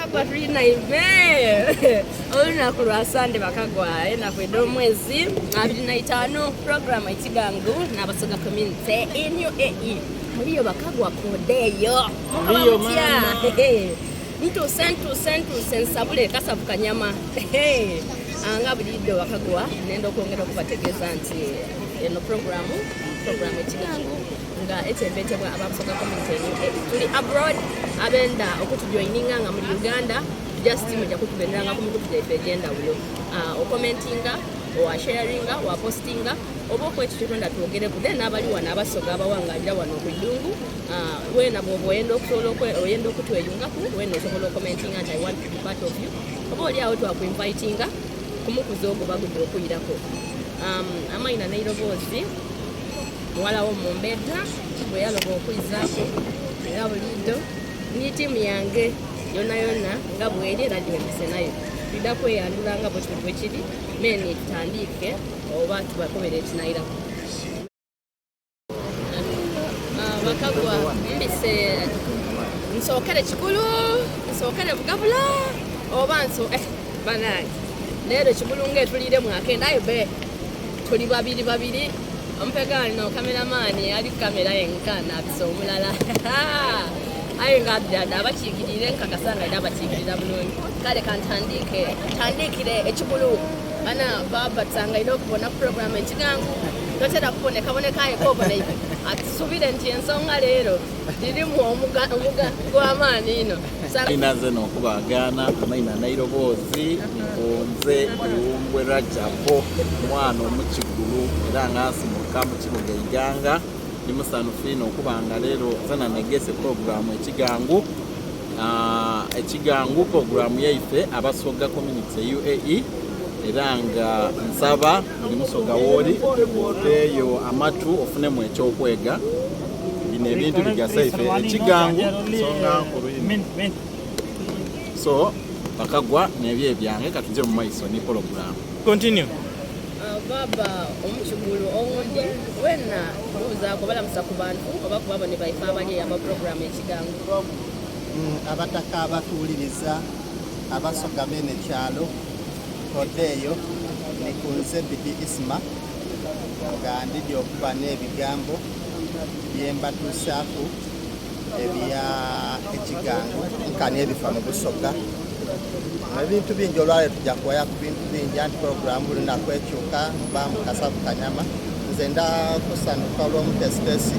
Bakagwa tuli naime olunaku lwa Sande bakagwa enaku edh'omwezi 25 program ekigangu n'abasoga community in UAE muliyo bakagwa kodeeyo mukoba Muliyo, mutya maama. ntuuse ntuuse ntuuse nsabule kasavu kanyama nga buliidho bakagwa nenda okwongera okubategeeza nti eno programu programu ekigangu nga etembetebwa aba Busoga Community in UAE. Tuli abroad abenda okutujoininga nga muli Uganda just mujja kutubenderanga ku mikutu gyaife egy'endawulo uh, okomentinga owasharinga wapostinga oba okwekyo kyetwenda twogereku then abali wano abasoga abawangalira wano ku ddungu uh, wena bwoba oyenda okusobola oyenda okutweyungaku wena osobola okomentinga nti I want to be part of you oba oli awo twakuinvitinga kumukuza ogwo bagudde okuyirako um, amayina n'eiroboozi Muwala wo Mumbedha bwe yaloba okwizaaku nga buliidho ni tiimu yange yonayona nga bweri era gyembise nayo. Twidha kweyandhula nga bwekiri meni tutandiike oba tubakobere ekinairaku. Bakagwa mbise nsookere Kigulu, nsookere Bugabula oba nso eh banange leero Kigulu nga etuliiremu akenda aye be tuli babiri babiri ompegaano kameramaani ali kukamera yenka naabisa omulala aye nga abakiikirire nkakasa nga era abakiikirira bulungi kale kantandiike ntandiikire ekigulu bana babatanga ina okubona puroguramu ekigangu totera kuboneka boneka aye koboneike atusubire nti ensonga leero dhirimu omuga gw'amaani ino Ina nze n'okubagaana amaina n'eiroboozi nkunze Iwumbwe Rajabo mwana omukigulu era nga nsimuka mu kibuga Iganga. Ndi musanhufu inho okuba nga leero nzena negese pulogulaamu Ekigangu. Ah, Ekigangu pulogulaamu yaife Abasoga Community UAE era nga nsaba buli musoga wooli oteeyo amatu ofunemu eky'okwega. Bino ebintu bigasa ife ekigangu nsonga nkulu inho. So bakagwa nebyo ebyange katuje mu maiso ni pologulamu. Continue. Ah, baba omukigulu owundi wena buuzaako balamusa ku bantu oba ku babone baife abali eyo aba pulogulaamu ekigangu. Abataka abatuwuliriza abasoga beene kyalo Odeeyo ni ku nze Bidi Isma nga ndidhi okuba n'ebigambo bye mbatuusaaku ebya ekigango nkani ebifa mu Busoga. Ebintu bingi olwaleero tuja kuwaya ku bintu bingi anti pologulaamu buli lunaku ekyuka mbaamu kasavu kanyama. Nze nda kusanhuka olw'omuteesiteesi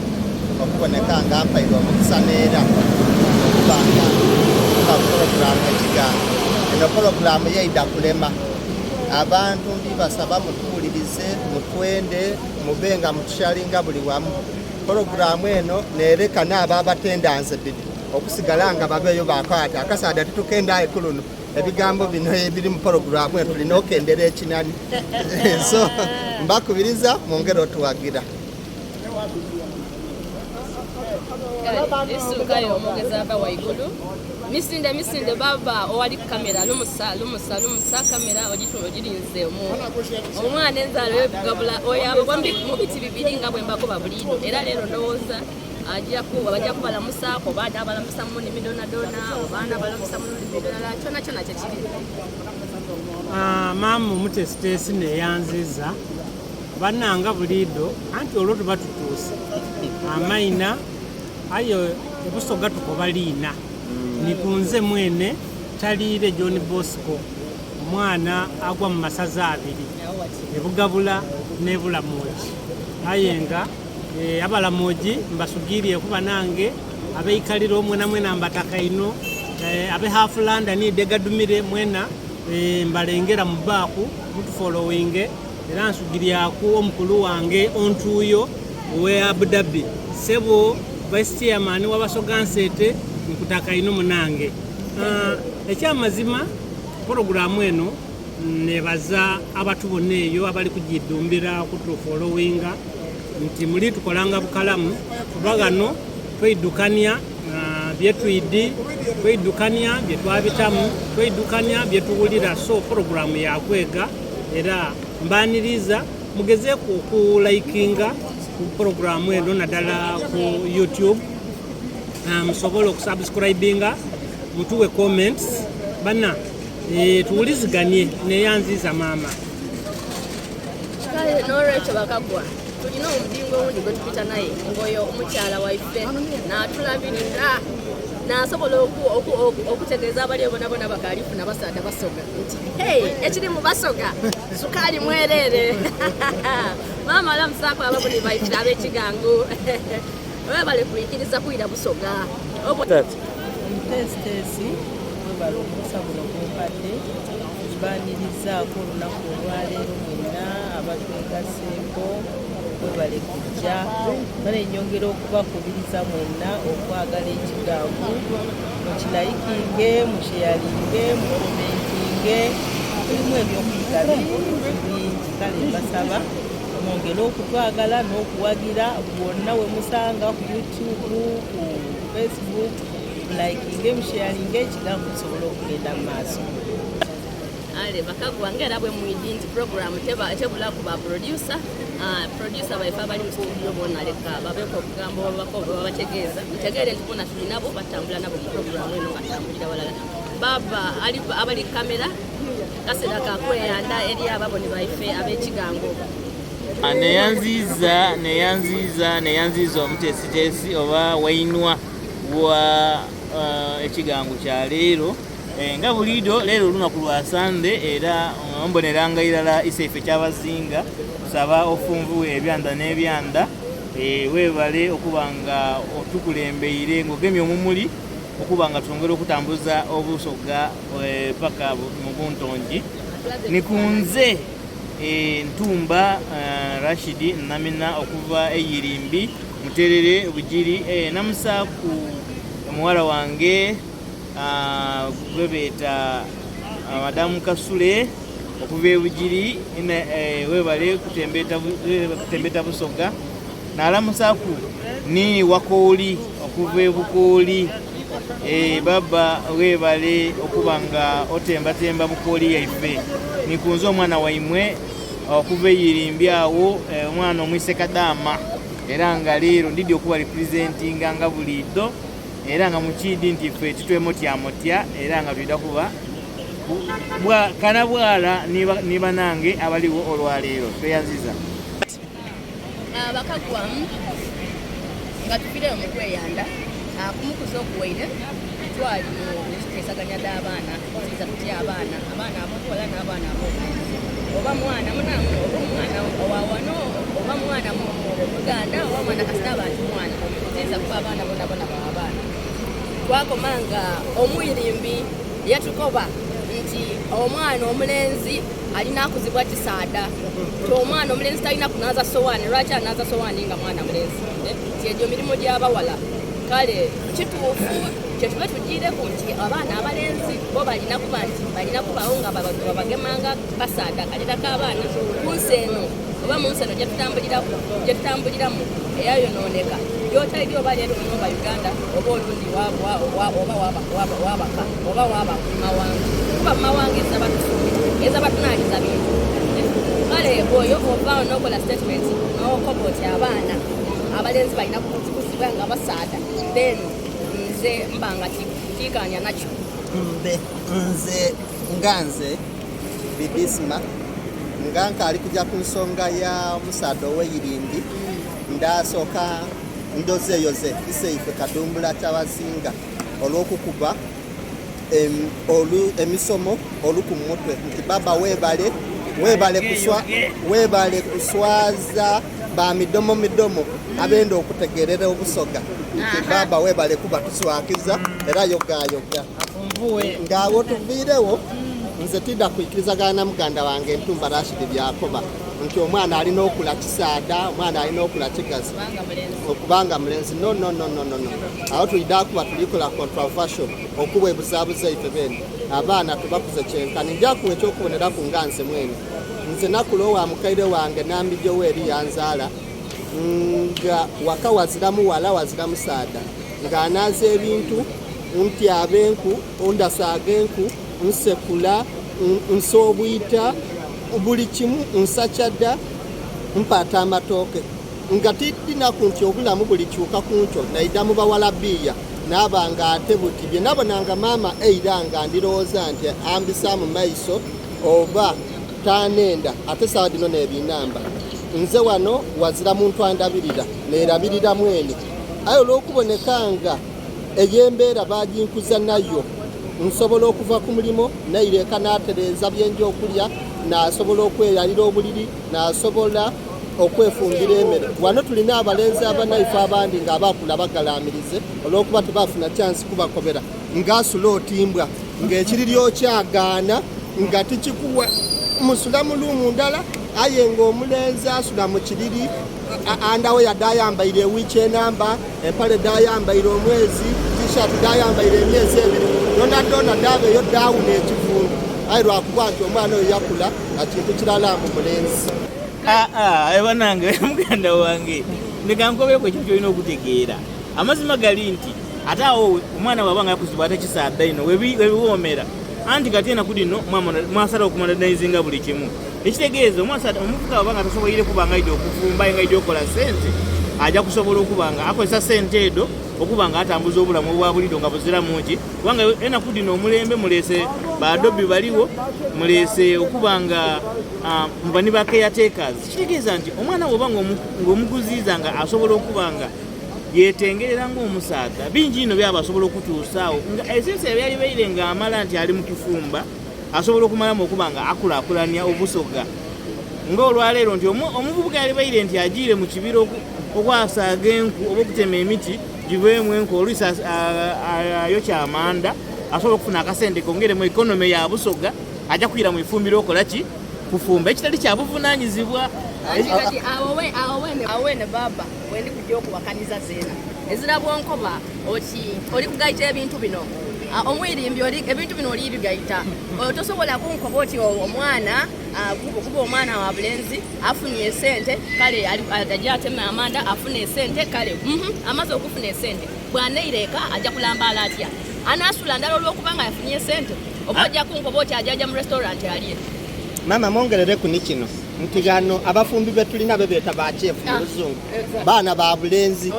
okuboneka nga ampaire omukisa n'era okuba nga nva ku pologulaamu ekigango. Eno pologulaamu yaidha kulema. Abantu ndi basaba mutuwulirize, mutwende, mube nga mutusharinga buli wamu. Pologulaamu eno n'ereka n'abo abatenda nze bidi okusigala nga babeeyo baakoba bati akasaadha titukenda aye ku luno ebigambo bino ebiri mu pologulaamu eno tulina okendera ekinani. So mbakubiriza mwongere otuwagira. Kale isuukayo omwogezi ava waigulu misinde misinde baba owali ku kamera lumusa lumusa lumusa kamera ogirinze omwana enzaalo yokugabula oyo abo mu biti bibiri nga bwe mbakoba buliido era leero ndowooza ajja kuba bajja kubalamusaako oba anabalamusa mu nnimi dhoonadhoona oba anabalamusa mu lulimi lulala kyona kyona kye kiri. Ah, maama omutesiteesi neyanziza bananga buliido anti olwo tuba tutuuse amaina aye ebusoga tukoba liina ni kunze mwene Taliire John Bosco omwana agwa mu masaza abiri ebugabula n'ebulamogi aye nga eh, abalamogi mbasugiiryeku banange abeikaliro mwena mwena mbataka inho eh, abe half London idegadumire mwena eh, mbalengera mubaaku mutufolowinge era nsugiryaku omukulu wange ontuuyo owe Abu Dhabi sebo vice chairman wabasoga nsete nkutaka inho munange. Ah, ekyamazima pologulaamu eno nebaza abatubona eyo abali kugidhumbira okutufolowinga nti muli tukolanga bukalamu kuba ghano tweidukania ah, byetwidi tweidukania byetwabitamu tweidukania byetuwulira so pologulaamu yakwega era mbaniriza mugezeeku okulaikinga ku pologulaamu eno naddala ku youtube Ah, musobole okusubscribinga mutuwe comments Bana eh, tuwuliziganie neyanziza maama. Kale n'olwekyo bakagwa tulina omudingo owundi gwe tupita naye ng'oyo omukyala waife n'atulabirira n'asobola okutegeeza abali bonabona bakalifuna basaadha basoga nti hey, ekiri mu basoga sukaali mwereere. Maama alamusaako ababuni baife ab'ekigangu webale kwikiriza kwira busoga. Omuteesiteesi webale omukisa guno gwompadde mbanirizaako olunaku olwaleero mwenna abatwegaseeko webale kujja kale nyongera okubakubiriza mwenna okwagala ekigangu mukilayikinge musheyalinge mukomentinge mulimu ebyokuyiga bingi bingi kale mbasaba mwongere okutwagala n'okuwagira wonna we musanga ku youtube ku facebook mulikinge musheyalinge ekigangu kisobole okugenda mu maaso. Ale bakagwa ngera bwe mwidi nti program tebulaku ba producer. Producer baife abali mu studio bona leka babeko okugambo babako babategeeza mutegeere nti bona tuli nabo batambula nabo mu program eno nga tambulira walala. Baba ali abali kamera kaseera kakweyanda eri ababoni baife ab'ekigango. Neyanziza neyanziza neyanziza omuteesiteesi oba wainwa wa ekigango kya leero. Nga buliido leero olunaku lwa Sande era mboneranga irala iseife kyabazinga tusaba ofunvuwe ebyanda n'ebyanda. Weebale okuba nga otukulembeire ng'ogemye omumuli okuba nga twongera okutambuza obusoga paka mu buntongi. Nikunze Ntumba Rashidi Namina okuva Eyirimbi Muterere Bugiri. Namusaaku omuwala wange gwebeeta Madamu Kasule okuva e Bugiri. Webale kutembeta Busoga. Nalamusaaku ni Wakooli okuva e Bukooli. Baba webale okuba nga otembatemba Bukooli yaife. Nikunze omwana waimwe okuva Eyirimbi awo, omwana omwise Kadaama, era nga leero ndidi okuba representinga nga buliido, era nga mukiidi nti ffe titwemotyamotya, era nga twida kuba kana bwala ni banange abaliwo olwaleero. Tweyanziza. Bakagwamu nga tuvireyo mu kweyanda kumukuza okuwaire twali mu kiteesaganya dh'abaana tuziza tutya abaana abaana ab'obuwala n'abaana ab'obulenzi oba mwana munamu oba omwana owawano oba mwana muganda oba mwana kasita abantu mwana omukuziza kuba abaana bonabona baba abaana. Twakoma nga omwirimbi yatukoba nti omwana omulenzi alina akuzibwa kisaada, ti omwana omulenzi talina kunaaza sowaani. Lwaki anaaza sowaani nga mwana mulenzi? Ti egyo mirimu gy'abawala. Kale kituufu kyetuba tugiireku nti abaana abalenzi bo balina kuba nti balina kubawo nga babagemanga basaada kalira k'abaana ku nsi eno oba mu nsi eno gyetutambuliramu eyayonooneka gyotaidi oba leero onoba Uganda oba olundi oba wabaka oba waba mawanga kuba mumawanga ezabatunaaliza bintu. Kale oyo ovaawo nokola statement nokoba oti abaana abalenzi balina kuzibwa nga basaada, then nze mba nga tikanya nakyo. Nze nga nze Bidisma nga nkaali kujja ku nsonga ya omusaadha ow'eirimbi, ndasooka ndozeyoze iseife Kadumbula Kyabazinga olw'okukuba emisomo oluku mu mutwe nti baba webale webale kuswa webale kuswaza ba midomo midomo abenda okutegerera obusoga nti baba webale kuba tuswakiza era yogayoga ng'awo tuviirewo. Nze tidda kwikirizagana na muganda wange Ntumba Rashidi byakoba nti omwana alina okula kisaada, omwana alina okula kigazi okubanga mulenzi. No, no, no, no, no, no. Awo tulida kuba tulikola controversial okuba ebuzabuza ife bene abaana tubakuze kyenkani. Nja kuwa ekyokuboneraku nga nze mwene nze nakula owa mukaire wange Nambi Joel yanzaala nga waka wazira muwala wazira musaada ng'anaaza ebintu ntyaba enku ndasaaga enku nsekula nsa obwita buli kimu nsakyadda mpaata amatooke nga tidinaku nti obulamu bulikyuka ku nkyo naida mu bawala biiya. Naaba nga ate buti bye nabonanga maama eira nga ndirowooza nti ambisaamu maiso oba taanenda ate saawa dhino n'ebinamba. Nze wano wazira muntu andabirira, neerabirira mwene. Aye olw'okuboneka nga ey'embeera baaginkuza nayo, nsobola okuva ku mulimo naira eka naatereeza bye nja okulya, naasobola okweyalira obuliri, naasobola okwefumbira emere. Wano tulina abalenzi abanaife abandi nga abaakula bagalaamirize olw'okuba tibaafuna chansi kubakobera nga asula otimbwa ng'ekiriri okyagaana nga tikikuwa musula mu luumu ndala aye ng'omulenzi asula mu kiriri andaweya dhayambaire ewiiki enamba, empale dhayambaire omwezi, tishaati dhayambaire emyezi ebiri dhonadhona dhaba eyo dhawuna ekivundu aye lwakuba nti omwana oyo yakula nga kintu kirala mbu mulenzi. Aa banange muganda wange leka nkobeku ekyo kyolina okutegeera. Amazima gali nti ate agho omwana bwaba nga yakuzibwa ate kisaadha inho webiwoomera. Anti kati enaku dhino mwasalagho okumodanaizinga buli kimu. Ekitegeeza omuvubuka bwaba nga tasoboire kuba nga aidha okufumba aye nga aidha okola sente, aja kusobola okuba nga akozesa sente edho okuba nga atambuza obulamu obwa buliidho nga buziramu ki. Kubanga enaku dhino omulembe muleese ba dobi baligho, muleese okuba nga muba ni ba caretakers. Kitegeeza nti omwana bw'oba nga omukuziiza nga asobola okuba nga yetengerera ng'omusaadha, bingi inho byaba asobola okutuusaagho. Nga ebiseera byalibaire nga amala nti ali mu kufumba, asobola okumalamu okuba nga akulaakulania obusoga. Nga olwaleero nti omuvubuka yalibaire nti ajiire mu kibira okwasaaga enku oba okutema emiti giveemu enku, oluisi ayokya amanda asobola okufuna akasente kongere mu economy ya Busoga, aja kwira mu ifumbiro okola ki? Kufumba, ekitali kya buvunanyizibwa. Anti kati awo wene baaba wendi kuja okuwakaniza zeena ezira bwonkoba oti oli kugaita ebintu bino omwirimbi ebintu bino oli bigaita tosobola kunkoba oti omwana kuba omwana wa bulenzi afunye esente kale aja atema amanda afune esente kale amaze okufuna esente bwanaira eka aja kulambaala atya anasula ndala olwokuba nga yafunye esente oba ojja kunkoba oti ajaja mu restaurant alye. Maama mwongerereku ni kino nti ghano abafumbi betulina bebeeta ba chef mu luzungu baana ba bulenzi.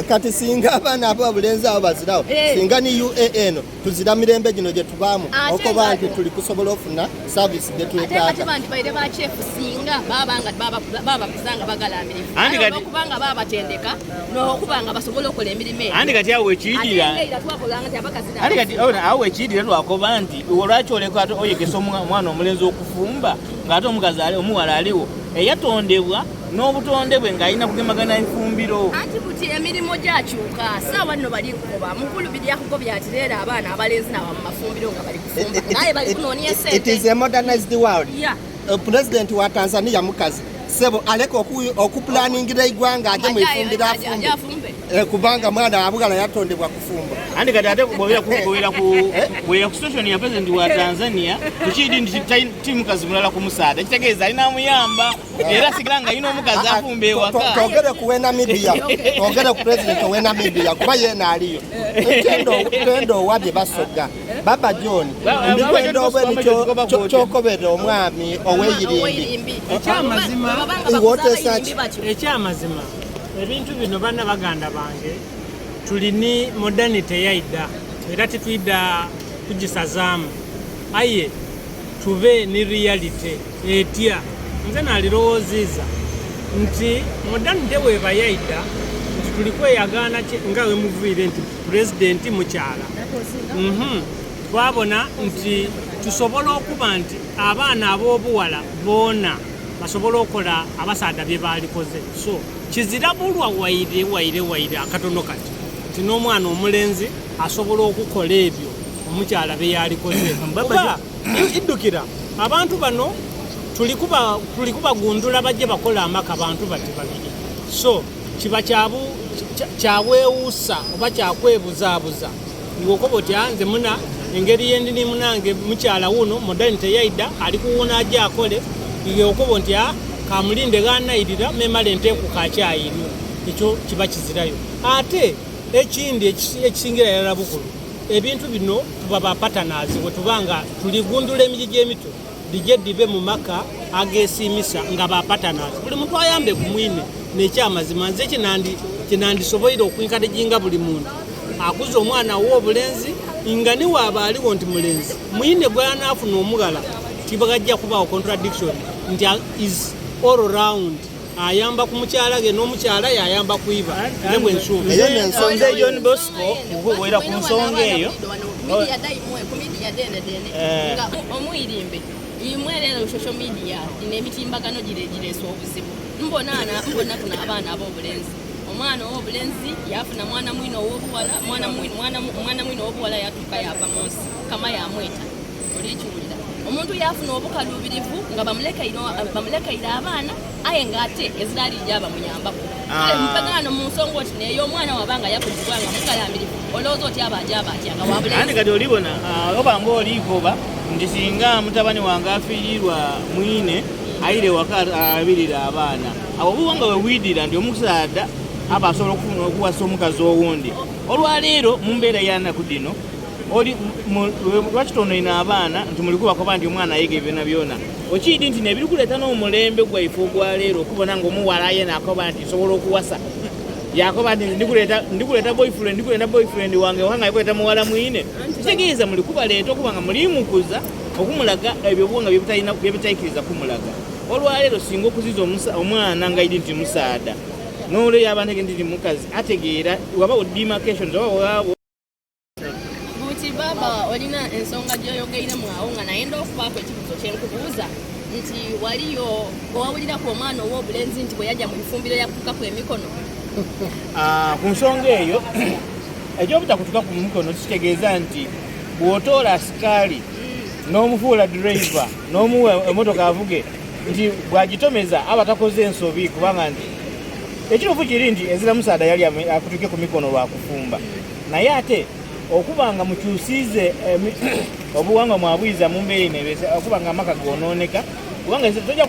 Kati singa abaana abobulenzi abo baziragho singa ni UAA eno tuzira mirembe gino gyetubaamu okoba nti tuli kusobola ofuna service gyetwetaaga. Ate kati bandibaire ba chef singa baba nga babakuza nga bagalamirivu. Aye olwokuba nga babatendeka n'okuba nga basobola okola emirimo egyo. Anti kati awo wekiidira. Ate nga eira twakolanga nti abakazi Anti kati awo wekiidira lwakoba nti iwe lwaki oleka ate oyegesa omwana omulenzi okufumba nga ate omukazi omuwala aliwo eyatondebwa n'obutonde bwe ng'alina kugemagana ifumbiro. Anti buti emirimu gyakyuka saawa nno bali kukoba mukulu biryakugobya ati leero abaana abalenzi nabo mu mafumbiro nga bali kufumba naye bali kunoonia sente. It is a modernized world. Yeah. President wa Tanzania mukazi sebo aleke okupulaningira eigwanga aje mu ifumbiro afumbe. Kubanga mwana wa bughala yatondebwa kufumba. Anti kati ate bw'obeera ku bw'obeera ku bw'obeera ku situation ya president wa Tanzania tukiidi nti ti mukazi mulala ku musaadha ekitegeeza alina amuyamba era asigala nga alina omukazi afumba ewaka. Twogere ku w'e Namibia, twogere ku president ow'e Namibia kuba yeena aliyo. Twenda owabye Basoga. Baba John, ndikwenda obe ni kyokobera omwami ow'eirimbi. Ekyamazima, Iwe oteesa ki? Ekyamazima, ebintu bino bana baganda bange tuli ni modernity yaidha era titwidha kugisazaamu aye tube ni reality etya. Nze nalirowooziiza nti modernity bweba yaidha nti tuli kweyagaana nga wemuviire nti pulezidenti mukyala, twabona nti tusobola okuba nti abaana ab'obuwala boona basobola okola abasaadha bye baalikoze. So kizira bulwa waire waire waire akatono kati nti n'omwana omulenzi asobola okukola ebyo omukyala bye yaalikoze. Kuba idhukira abantu bano tuli kubagundhula baje bakole amaka bantu bati babiri. So kiba kyabwewuusa oba kyakwebuzaabuza iwe okoba oti nze muna engeri yendi ni munange mukyala wuno modernity yaidha ali kuwuuna aje akole, iwe okoba nti kamulinde ghanairira memale nteeku kakyayi inho. Ekyo kiba kizirayo. Ate ekindi ekisingira irala bukulu, ebintu bino tuba ba partners bwetuba nga tuligundhula emigigi emito dhije dhibe mu maka agesiimisa nga ba partners, buli muntu ayambe ku mwine. N'ekyamazima nze kyenandisoboire okuencouraginga buli muntu. Akuze omwana ow'obulenzi nga ni waaba aligho nti mulenzi mwine bw'anaafuna omughala tighajja kubaagho contradiction nti is all round ayamba ku mukyala ghe n'omukyala yaayamba ku iba. Nze bwe nsuubira. Eyo n'ensonga Nze John Bosco nkuwera ku nsonga eyo. Media dhaimwe ku media dhene dhene nga omwirimbe imwe leero social media dhino emitimbagano gire gireese obuzibu. Mbona mbona kuno abaana ab'obulenzi omwana ow'obulenzi yaafuna mwana mwine ow'obuwala mwana mwine mwana mwana mwine ow'obuwala yatuuka yaava mu nsi kama yamweta olikiwulira omuntu yaafuna obukaluubirivu nga bamulekeire bamulekeire abaana aye nga ate ezira alija bamuyambaku. Kale mpegano mu nsonga oti neeyo omwana waba nga yakuzibwa nga mukalambirivu olowooza oti aba aja aba atya nga wa Anti bulenzi. kati olibona oba nga olikoba nti singa mutabani wange afiirirwa mwine aire waka alabirire abaana. Awo obuwangwa bwe bwidira nti omusaadha aba asobola okufuna okuwasa omukazi owundi. Olwaleero mu mbeera eyanaku dhino oli lwaki tonoine abaana nti muli kubakoba nti omwana ayiga byona byona. Okiidi nti nebirikuleeta n'omulembe gwaife ogwaleero okubona nga omuwala yena akoba nti nsobola okuwasa. Yakoba nti ndikuleeta ndikuleeta boyfriend ndikuleeta boyfriend wange oba nga alikuleeta muwala mwine. Kitegeeza muli kubaleeta okuba nga mulimukuza okumulaga ebyo obuwangwa byebutalina byebutaikiriza kumulaga. Olwaleero singa okuziza omwana nga aidi nti musaadha n'ole yaba nti nti mukazi ategeera wabawo demarcations oba wabawo Buti baba olina ensonga gy'oyogeiremu awo nga nayenda okubaako ekibuuzo kye nkubuuza nti waliyo owawuliraku omwana ow'obulenzi nti bwe yajja mu ifumbiro yakutukaku emikono? Ku nsonga eyo eky'obutakutuka ku mukono kitegeeza nti bw'otoola asikaali n'omufuula driver n'omuwa emotoka avuge nti bw'agitomeza aba takoze ensobi kubanga nti ekituufu kiri nti ezira musaadha yali akutuke ku mikono lwa kufumba. Naye ate okuba nga mukyusiize obuwangwa mwabwiza mu mbeera eno ebeese okuba nga amaka goonooneka kubanga tojja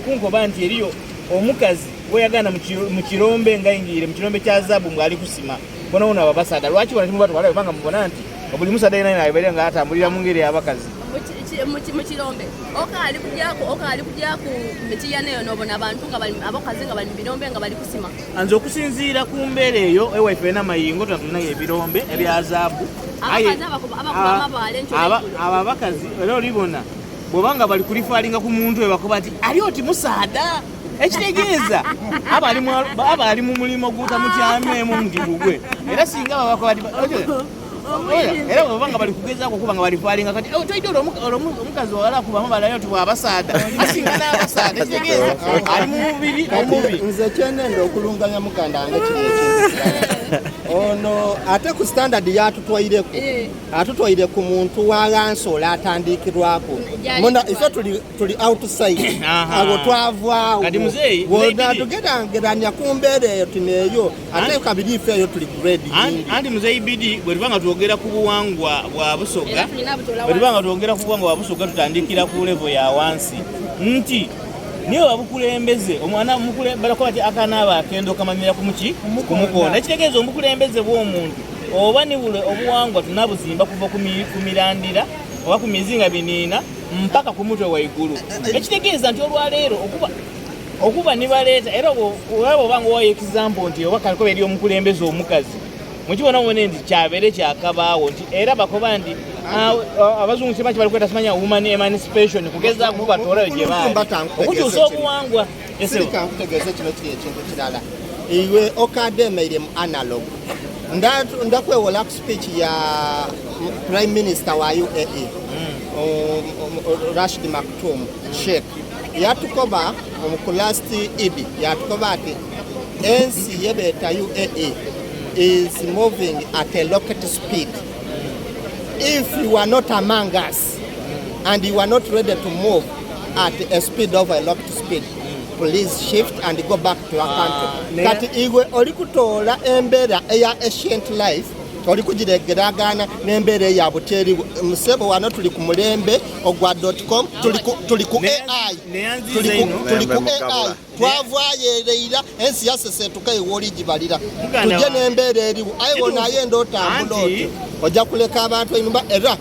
kunkoba nti eriyo omukazi gweyagaana mu kirombe nga ayingiire mu kirombe kya zaabu ng'ali kusima bonabona abo abasaadha lwaki bona timubatwalayo kubanga mubona nti buli musaadha yena yena abeera nga atambulira mu ngeri ey'abakazi. Mu kirombe okaali kujaku okaali kujaku mitiyana eyo nobona abantu nga bali abakazi nga bali mu birombe nga bali kusima. Nze okusinziira ku mbeera eyo ewaife ena Mayingo tuna tulinayo ebirombe ebya zaabu. Aye abo abakazi era olibona bwoba nga bali kulifalinga ku muntu oyo bakoba nti ali oti musaadha ekitegeeza aba ali mu mulimo gutamutyamemu nti gugwe era singa babakoba nti era bwebaba nga bali kugezaako okuba nga balifalinga kati oh, toidde olwo omukazi wala akuba amabala oti bwabasaada asinga n'abasaada ekitegeeza ali mu mubiri omubi nze kyenenda okulunganya muganda wange kiri ekintu ono ate ku standard yatutwaireku eh. atutwaire ku muntu wa ghansi ole atandikirwaku muna ife tuli tuli outside awo twavaawo wonatugerangeranya ku mbeera eyo tineeyo ate kabiri ife eyo tuli grade yindi. Anti muzeyi Bidi bwetuba nga twogera ku buwangwa bwa Busoga, bwetuba nga twogera ku buwangwa bwa Busoga tutandikira ku level ya wansi nti niwe babukulembeze omwana balakoba ti akanaaba akendo kamanyira kumuki kumukoona ekitegeeza omukulembeze bw'omuntu oba ni bule obuwangwa tunabuzimba kuva ku mirandira oba ku mizinga biniina mpaka ku mutwe waigulu ekitegeeza nti olwaleero okuba Okuba ni baleeta era oba oba nga owayo example nti oba kalikoba eri omukulembeze omukazi mukibona wone nti kyabere kyakabaawo nti era bakoba nti ah, ah, abazungu kiba kibali kweta simanya woman emancipation kugezaako kubatolayo gye baali okukyusa obuwangwa. Sirika nkutegeeze kino kiri ekintu kirala iwe okademeire mu analog ndakwewola ku speech ya prime minister wa UAE mm. Rashid Maktoum Sheikh Yatukoba omu ku last Idi yatukoba ati ensi yebeeta UAE is moving at a rocket speed. If you are not among us and you are not ready to move at a speed of a rocket speed, please shift and go back to your country. Kati iwe oli kutoola embeera eya ancient life oli kugiregeragana n'embeera eya buti eriwo. Musebo wano tuli ku mulembe ogwa dot com, tuli ku, tuli ku AI, tuli ku, tuli ku AI. Twavaayo ereira ensi yasesetuka iwe oligibalira tuje n'embeera eriwo. Aye wonayenda otambula otyo ojja kuleka abantu einhuma era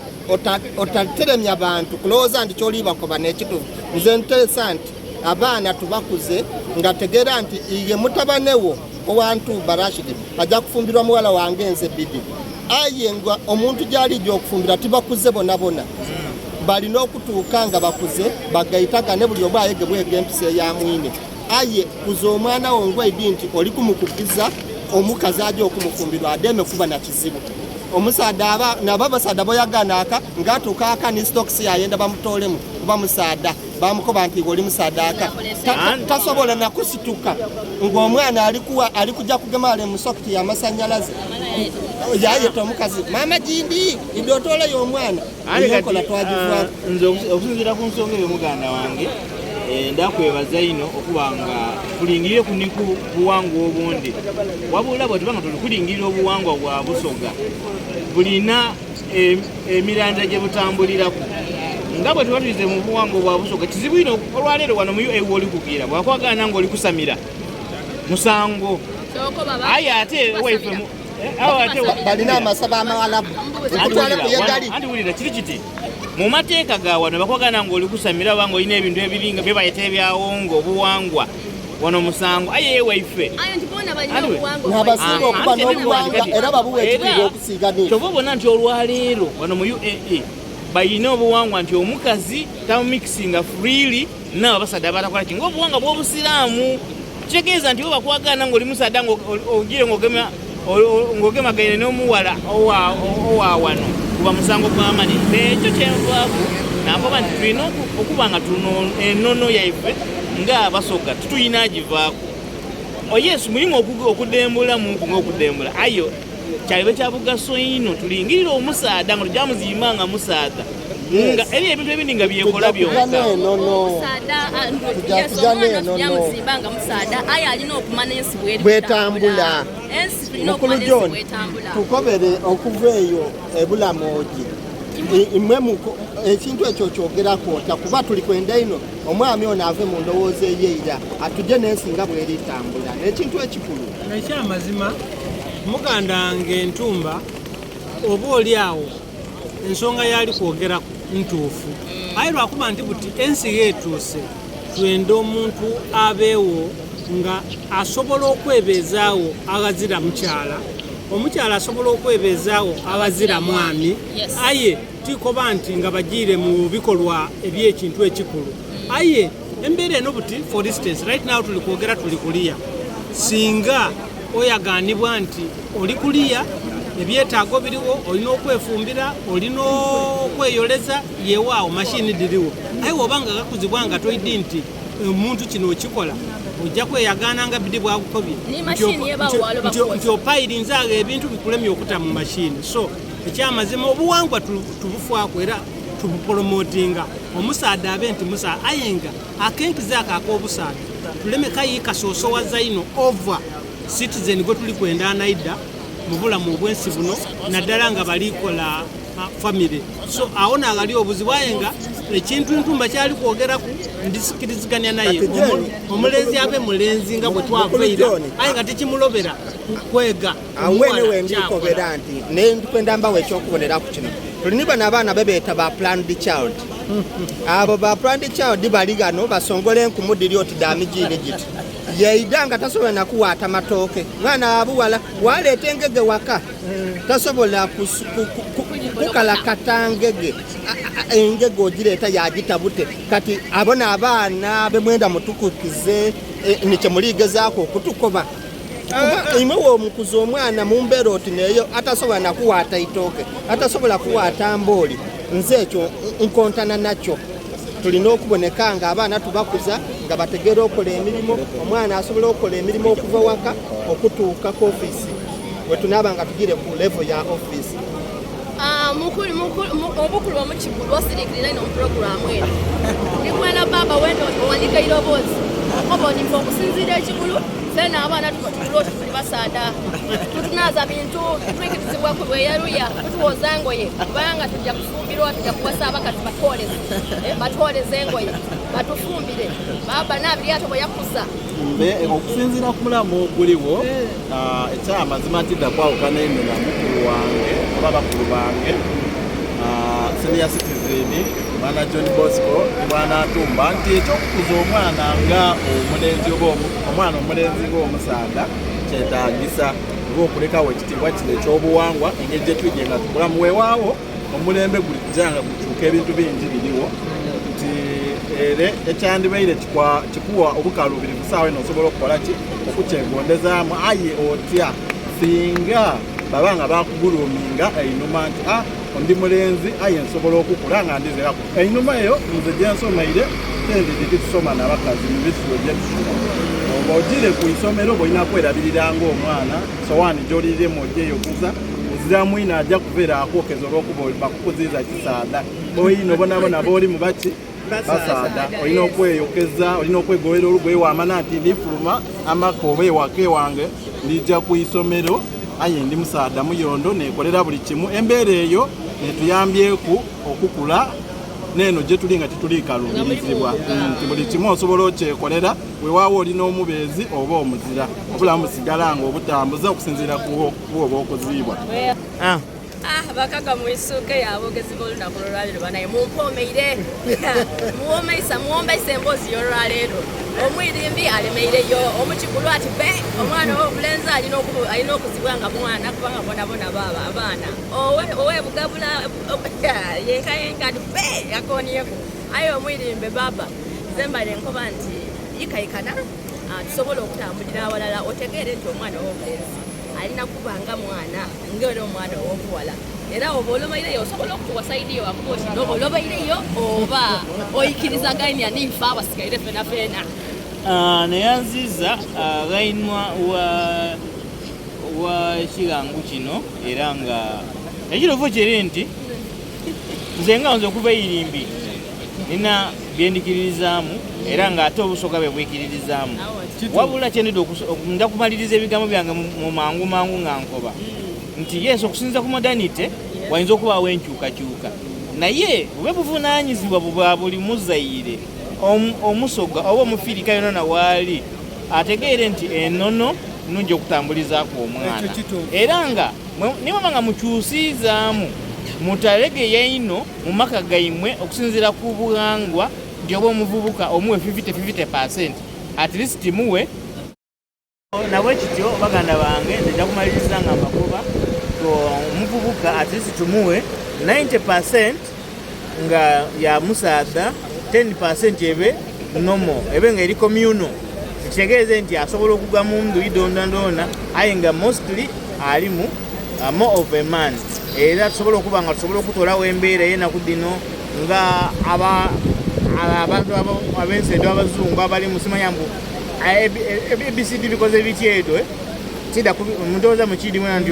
otateremya bantu kulowooza nti kyolibakoba n'ekituufu. Nze nteesa nti abaana tubakuze nga tegeera nti iye mutabane wo owa Ntuba Rashid ajja kufumbirwa muwala wange nze Bidi. Aye nga omuntu gy'alija okufumbira tibakuze bonabona. Bali n'okutuuka nga bakuze bagaitagane buli omu ayege bwege empisa eya mwine. Aye kuza omwana wo ng'oidhi nti oli kumukugiza omukazi aja okumufumbirwa adheeme kuba na kizibu. Omusaadha aba nabo abasaadha b'oyagaana aka nga atuuka aka ni sitokisi yayenda bamutoolemu kuba musaadha. Baamukoba nti iwe oli musaadha aka. Tasobola na kusituka ng'omwana ali kuja kugema ghale mu soketi y'amasanhalaze. Yaayeta omukazi, Maama gindi, idha otooleyo omwana. Aye kati nze okusinziira ku nsonga eyo muganda wange ndakwebaza inho okuba nga tulingirireku ni ku buwangwa obundi wabula bwetuba nga tuli kulingirira obuwangwa bwa Busoga bulina emirandira gye butambuliraku nga bwe tuba tuize mu buwangwa bwa Busoga kizibu inho olwaleero wano mu UAE woli kugira bwakwagaana nga oli kusamira musango aye ate waife Balina amasabo amawalabu nkutwale ku yegali. Anti wulira kiri kiti mu mateeka ga wano bakwagana ng'oli kusamira oba ng'olina ebintu ebiringa bye bayita ebyawongo obuwangwa wano musango aye ewaife Nabasinga okuba n'obuwangwa era babuwa ekitiibwa okusinga ni. Kyova obona nti olwaleero wano mu UAE balina obuwangwa nti omukazi tamumikisinga freely n'abo abasaadha abatakola ki ng'obuwangwa bw'obusiraamu. Kitegeeza nti bwe bakwagaana ng'oli musaadha ng'ogiire ng'ogemagaine n'omuwala owa wano guba musango gwa maani. Ekyo kye nvaaku naakoba nti tulina okuba nga enono yaife ng'Abasoga titulina givaaku. Yes, mulimu okudembulamuku ng'okudembula aye kyaliba kya bugaso inho tulingirire omusaadha nga tuja muziima nga musaadha nga eriyo ebintu ebindi nga byekola byonka. Bwetambula. Mukulu John tukobere okuva eyo ebulamoji imwe ekintu ekyo okyogeraku otya kuba tuli kwenda inho omwami ono ave mu ndowooza eyeira atuje n'ensi nga bweritambula n'ekintu ekikulu. Ekyamazima muganda wange Ntumba oba oli agho ensonga y'ali kwogeraku ntuufu aye lwakuba nti buti ensi ghetuuse twenda omuntu abeegho nga asobola okwebeezaagho aghazira mukyala, omukyala asobola okwebeezaagho aghazira mwami aye tikoba nti nga bajiire mu bikolwa eby'ekintu ekikulu aye Embeera eno buti, for instance, right now tuli kwogera tuli kuliya. Singa oyagaanibwa nti oli kuliya, ebyetaago biriwo, olina okwefumbira, olina okweyoleza, yewe awo mashini dhiriwo. Aye woba nga ghakuzibwa nga toidhi nti omuntu kino okikola, ojja kweyagaana nga Bidi bwakukobye nti opayirinze agho ebintu bikulemye okuta mu mashini. So ekyamazima obuwangwa tubufaaku era tubupolomotinga. Omusaadha abe nti musaadha aye nga akenkizo ako ak'obusaadha tuleme kayi kasoosowaza inho over citizen gwe tuli kwenda anaidha mu bulamu obw'ensi buno naddala nga bali kola famire. So agho naaghali obuzibu aye nga ekintu Ntumba kyali kwogeraku ndisikirizigania naye. Omulenzi abe mulenzi nga bwe twava eira aye nga tikimulobera kwega. Agho weene wendikobera nti nendikwenda mbawe eky'okuboneraku kino. Tuli ni bano abaana bebeeta ba planned child. Abo ba planned child bali ghano basongola enkumu dhiri oti dha migiini giti. Yaidha nga tasobola na kuwaata matooke. Mwana wa bughala, waleeta engege waka, tasobola kukalakata ngege. Engege ogireeta yaagita bute. Kati abo n'abaana be mwenda mutukukize ni kye muli gezaaku okutukoba. Kuba imwe bw'omukuza omwana mu mbeera oti n'eyo, atasobola na kuwaata itooke, atasobola kuwaata mbooli, nze ekyo nkontana nakyo. Tulina okuboneka nga abaana tubakuza nga bategeera okola emirimo. Omwana asobola okukola emirimo okuva waka okutuuka ku ofiisi, bwe tunaaba nga tugiire ku levo ya ofiisi. Obukulu omukigulu osirikirira ino mu pulogulaamu eno. Ndi mwana baaba wena owanika eiroboozi okoba oti nfe okusinziira ekigulu fena abaana tuba oti tuli basaadha tutunaaza bintu tutwikirizibwa ku lweyaluya tutuwoza ngoye kubanga tujja kufumbirwa tujja kuwasa abakazi batwoleze eh, batwoleze engoye batufumbire baaba nabiryato bwe yakuza Mbe okusinziira ku mulamu oguliwo ah, ekyamazima tidda kwawukana ino na mukulu wange oba bakulu bange ah, senior citizen mwana John Bosco ni mwana Ntumba nti ekyokukuza omwana nga omulenzi oba omwana omulenzi nga omusaadha kyetagisa. Oba okulekagho ekitiibwa kino eky'obuwangwa engeri gye twidhye nga tukulamu. Weewaawo omulembe guli kuja nga gukyuka ebintu bingi birigho nti ere ekyandibaire kikuwa obukaluubirivu sawa eno osobola okukola ki? Okukyegondezaamu aye otya singa baba nga bakuguluminga einhuma nti ah ndi mulenzi aye nsobola okukula nga ndiziraku. Einhuma eyo nze gye nsomeire tendidhi titusoma na bakazi mu bisulo gye tusula. Oba ojiire ku isomero oba olina kwerabirira ng'omwana, sowaani gy'oliiremu ogyeyokuza, ezira mwine aja kuva ere akwokeza olw'okuba bakukuziiza kisaadha. Boine bonabona b'oli mu baki? Basaadha. Olina okweyokeza, olina okwegolera olugoye wamanya nti ndi fuluma amaka oba ewaka ewange ndija ku isomero aye ndi musaadha muyondo nekolera buli kimu. Embeera eyo netuyambyeku okukula n'eno gyetuli nga tituli kaluubirizibwa nti buli kimu osobola okyekolera weewaawo oli n'omubeezi oba omuzira obulamu busigala nga obutambuza okusinziira ku oba okuziibwa. Ah. Ah, bakaga mwisuuke y'aboogezi b'olunaku lw'olwaleero banaye mumpoomeire muwomeisa muwombeisa emboozi y'olwaleero omwirimbi alemeireyo omukigulu ati be omwana ow'obulenzi alina okuzibwa nga mwana kubanga bonabona baaba abaana owe owebugabula yenka yenka nti be yakonyeku aye omwirimbe baba nze mbale nkoba nti yikaikana ah, tusobole okutambulira awalala otegeere nti omwana ow'obulenzi alina kuba nga mwana nga era omwana ow'obuwala era oba olobaireyo osobola okutuwa saidi yo wakuba oti noba olobaireyo oba oikirizaganya niife abasigaire fena fena. Ah, neyanziza ah, ghainwa wa wa kigangu kino era nga ekituufu kiri nti nze nga nze okuva eirimbi nina byendikiririzaamu era nga ate obusoga bwe bwikiririzaamu wabula kyendida nja kumaliriza ebigambo byange mu mangu mangu nga nkoba nti yes okusinziira ku modernity wayinza okubaawo enkyukakyuka naye bube buvunaanyizibwa bwa buli muzaire omusoga oba omufirika yonona waali ategeere nti enono nungi okutambulizaaku omwana era nga nimwaba nga mukyusiizaamu mutalegeya inho mu maka gaimwe okusinziira ku bughangwa nti oba omuvubuka omuwe 50 50% at least muwe nabwe kityo baganda bange nze nja kumaliriza nga mbakoba omuvubuka at least tumuwe 90% nga ya musaadha 10% ebe nomo ebe nga eri communal kitegeeze nti asobola okugwa mu ndhuyi dhoonadhoona aye nga mostly alimu uh, more of a man era tusobola okuba nga tusobola okutoolawo embeera ey'enaku dhino nga abantu ab'ensi edo abazungu abali mu simanya mbu abcd bikoze bitya edo eh? kida ndowooza mukidi mwena nti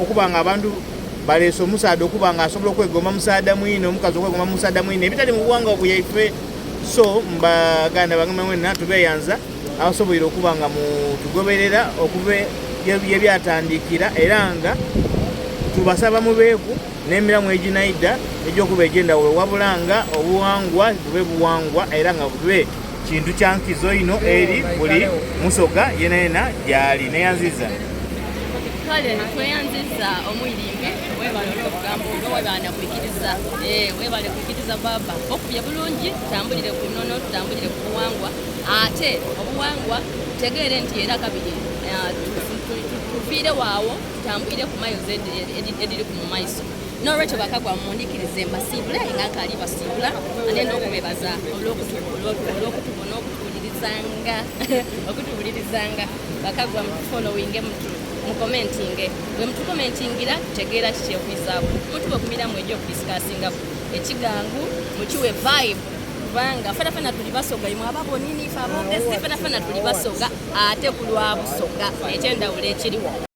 okuba nga abantu baleese omusaadha okuba nga asobola okwegomba musaadha mwine omukazi okwegomba musaadha mwine ebitali mu buwangwa bwaife so mbaganda bange mwena tubeyanza abasoboire okuba nga mutugoberera okuva yebyatandikira era nga tubasaba mubeeku n'emiramu eginaidha egy'okuba egy'endawulo wabula nga obuwangwa bube buwangwa era nga bube kintu kya nkizo inho eri buli musoga yenayena gyali. Neyanziza. Kale tweyanziza omwirimbi webale olwobugambo obwo webale nakwikiriza eh, webale kwikiriza baba okubye bulungi tutambulire ku nono tutambulire ku buwangwa ate obuwangwa tutegeere nti era kabiri eh, tuviire waawo tutambulire ku mayozi ediri ku mumaiso N'olwekyo bakagwa mundikirize mbasiibule nga nkaali basiibula ate n'okubebaza olw'okutubona okutuwulirizanga okutuwulirizanga bakagwa mutufollowinge mutu mukomentinge bwe mutukomentingira tutegeera kiki ekwizaako mutuwe ku miramu egy'okudisikasingaku ekigangu mukiwe vibe kubanga fena fena tuli basoga imwe ababonini ife abogezi fena fena tuli basoga ate ku lwa busoga ekyendawulo ekiriwo.